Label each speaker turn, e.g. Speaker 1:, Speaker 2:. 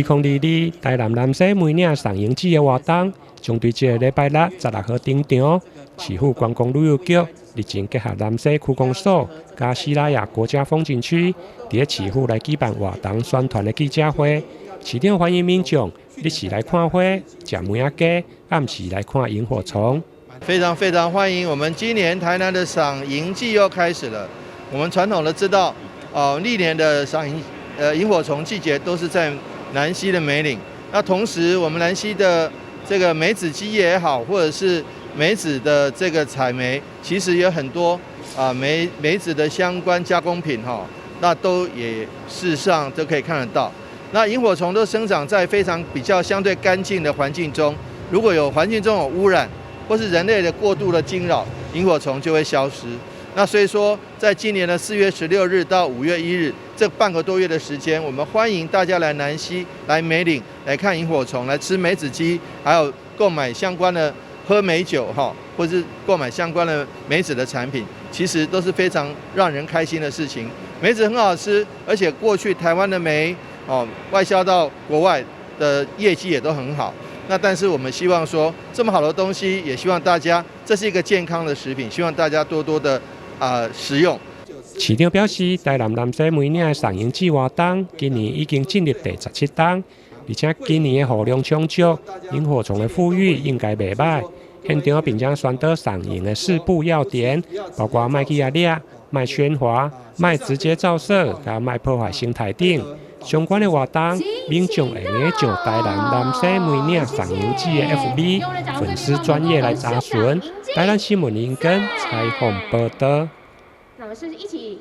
Speaker 1: 2022台南南勢梅嶺賞櫻季的活動，將佇這个禮拜六16號登場。市府觀光旅遊局日前結合南勢區公所佮西拉雅國家風景區，佇咧市府來舉辦活動宣傳的記者會。市長歡迎民眾，你是來看花、食梅仔雞，抑是來看螢火蟲。
Speaker 2: 非常非常歡迎，我們今年台南的賞螢季又開始了。我們傳統的知道，哦，歷年的賞螢螢火蟲季節都是在南溪的梅嶺。那同時，我們南溪的這個梅子雞也好，或者是梅子的這個採梅，其實有很多啊梅子的相關加工品哈，那都也事實上都可以看得到。那螢火蟲都生長在非常比較相對乾淨的環境中，如果有環境中有污染，或是人類的過度的驚擾，螢火蟲就會消失。那所以說，在今年的4月16日到5月1日這半個多月的時間，我們歡迎大家來南溪、來梅嶺來看螢火蟲，來吃梅子雞，還有購買相關的喝梅酒哈，或是購買相關的梅子的產品，其實都是非常讓人開心的事情。梅子很好吃，而且過去台灣的梅哦外銷到國外的業績也都很好。那但是我們希望說，這麼好的東西，也希望大家，這是一個健康的食品，希望大家多多的啊食用。
Speaker 1: 市長表示，台南南勢梅嶺的賞櫻季活動，今年已經進入第17冬，而且今年的雨量充足，螢火蟲的復育應該袂䆀。現場並將宣導賞櫻的四不要點，包括莫去共掠、莫喧譁、莫直接照射、佮莫破壞生態等。相關的活動，民眾會用上台南南勢梅嶺賞櫻季的 FB 粉絲專頁來查詢。台南新聞林根採訪報導。
Speaker 3: 那麼是一起。